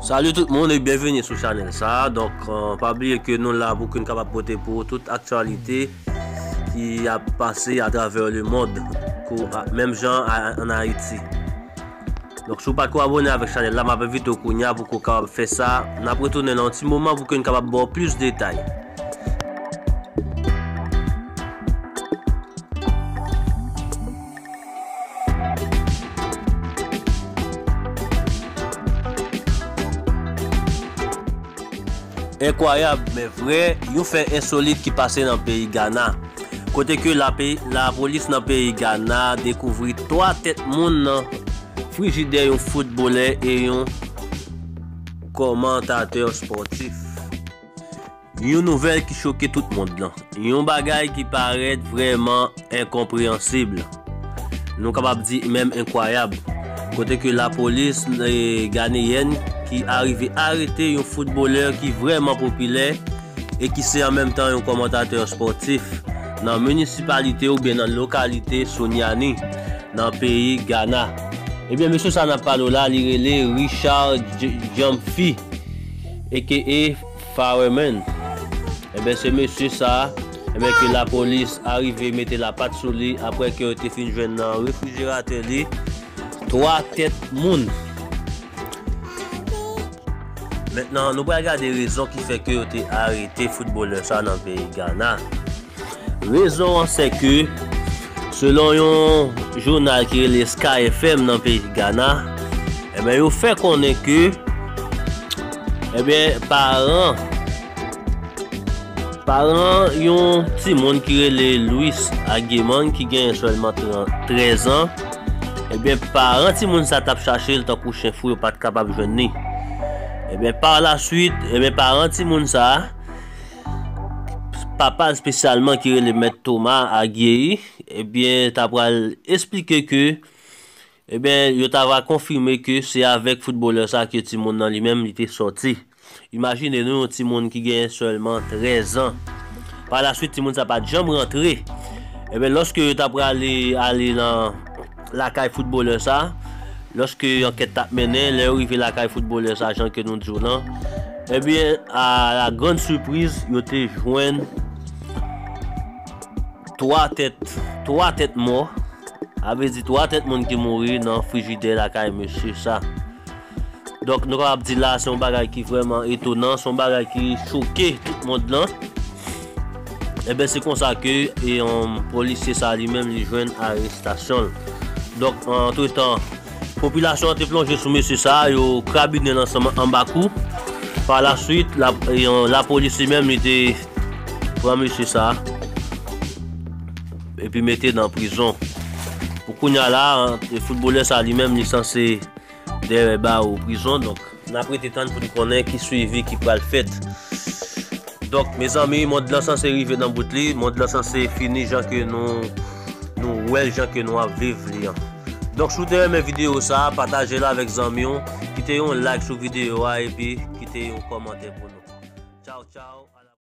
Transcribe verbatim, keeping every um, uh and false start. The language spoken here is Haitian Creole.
Salut tout moun e byenveni sou chanèl sa. Donk, euh, pa bliye ke nou la pou ke n kapab pote pou ou tout aktyalite ki ap pase atravè lemonn, kou, a, menm jan a, ann Ayiti. Donk, si w pa t ko abòne avèk chanèl la, m ap envite w kounye a pou ke w kapab fè sa. N ap retounen nan yon ti moman pou ke n kapab ba w plis detay. Enkwayab, men vrè, yon fè ensolit ki pase nan peyi Gana. Kote ke lape-, lapolis nan peyi Gana dekouvri twa tèt moun nan frijidè yon foutbolè e yon kòmantatè espòtif. Yon nouvèl ki choke tout mond lan. Yon bagay ki parèt vrèman enkonpreyansib. Nou kapab di menm enkwayab. Kote ke lapolis, eh, ganeyèn ki arive arete yon foutbolè ki vrèman popilè e ki se an menm tan yon kòmantatè espòtif nan minisipalite oubyen nan lokalite Sonyani, nan peyi Gana. Ebyen, mesye sa n ap pale w la, li rele Richard J-, Jumphy, A K A Fireman. Ebyen, se mesye sa, ebyen, ke lapolis arive mete lapat sou li apre ke yo te fin jwenn nan refrijeratè li twa tèt moun. Mentnan, nou pral gade rezon ki fè ke yo te arete foutbolè sa nan peyi Gana. Rezon an se ke, selon yon jounal ki rele Sky F M nan peyi Gana, ebyen, yo fè konnen ke, ebyen, paran, paran yon timoun ki rele Luis Agueman, ki genyen sèlman tren-, trèz an, ebyen, paran timoun sa t ap chache l tankou chen fou, yo pa t kapab jwenn li. Ebyen, pa la swit, ebyen, paran timoun sa, papa l espesyalman ki rele Mèt Thomas Aguieri, ebyen, ta pral esplike ke, ebyen, yo ta va konfime ke se avèk foutbolè sa ke timoun nan li menm li te sòti. Imajine nou yon timoun ki genyen sèlman trèz an. Pa la swit, timoun sa pa t janm rantre. Ebyen, lòske yo ta prale ale nan lakay foutbolè sa, lòske ankèt t ap mennen, lè yo rive lakay foutbolè sa, jan ke nou di w lan, ebyen, a la grande surprise, yo te jwenn twa tèt, twa tèt mò, a vle di twa tèt moun ki mouri nan frijidè lakay mesye sa. Donk, nou kapab di la, se yon bagay ki vrèman etonan, se yon bagay ki choke tout mond lan. Ebyen, se konsa ke, e, yon polisye sa li menm, li jwenn arestasyon l. Donk, antretan, popilasyon an te plonje sou mesye sa, yo krabinen l ansanm anba kou. Pa la swit, la, e, yon, lapolis li menm, li te pran mesye sa, epi mete nan prizon. Pou kounye a la, e, foutbolè sa li menm, li sanse dèyè bawo prizon. Donk, n ap rete tann pou n konnen ki swivi ki pral fèt. Donk, mezanmi, mond lan sanse rive nan bout li, mond lan sanse fini jan ke nou, nou wè l, jan ke nou ap viv li an. Donk, si w te renmen videyo sa, pataje l avèk zanmi w, kite yon like sou videyo a, epi kite yon kòmantè pou nou. Tchaw, tchaw.